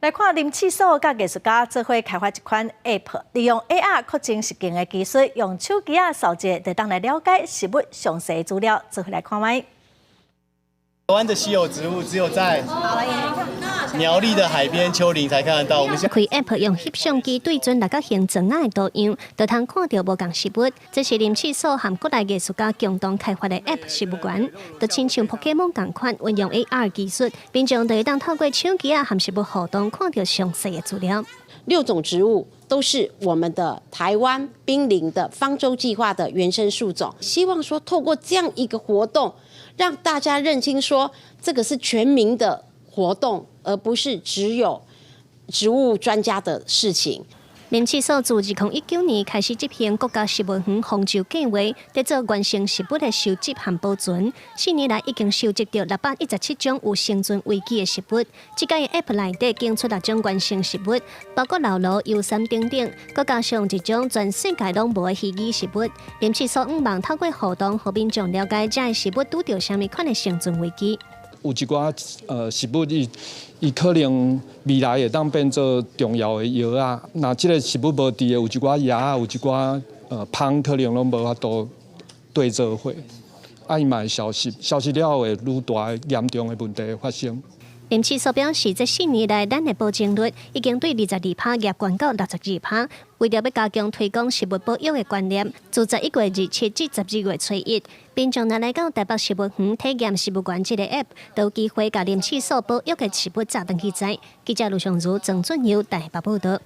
來看林試所佮藝術家做伙開發一款 App，利用 AR 擴增實境的技術，用手機仔掃一下，就當來了解植物詳細資料。做伙來看覓。台灣的稀有植物只有在苗栗的海邊丘陵才看得到。我們開 App 用翕相機對準六角形磚仔的圖樣，就通看著無仝植物。這是林試所和國內藝術家共同開發的 App 植物園，就親像寶可夢仝款，運用 AR 技術，民眾就會當透過手機仔和植物互動，看著詳細的資料。六種植物都是我們的台灣瀕臨的方舟計劃的原生樹種。希望說透過這樣一個活動，讓大家認清說這個是全民的活動，而不是只有植物專家的事情。林試所自2019年開始執行國家植物園方舟計劃，佇做原生植物的收集和保存。4年來已經收集著617種有生存危機的植物。這個 App 內底檢出六種原生植物，包括老蘆、油杉等等，閣加上一種全世界攏無的稀有植物。林試所向望透過活動，予民眾了解這个植物拄著啥物款的生存危機。有一寡植物，伊可能未來會當變做重要的藥仔。若這個植物無佇的，有一寡蛾仔，有一寡蜂，可能攏無法度綴做伙，啊，伊嘛會消失，消失了後會愈大嚴重的問題發生。林試所表示，這4年來，咱的保證率已經對22趴減到62趴。為著欲加強推廣植物保育的觀念，自11月27至12月初一，民眾若來到台北植物園體驗植物園這个 App，都有機會共林試所保育的植物摘轉去栽。記者盧尚如、曾俊佑台北報導。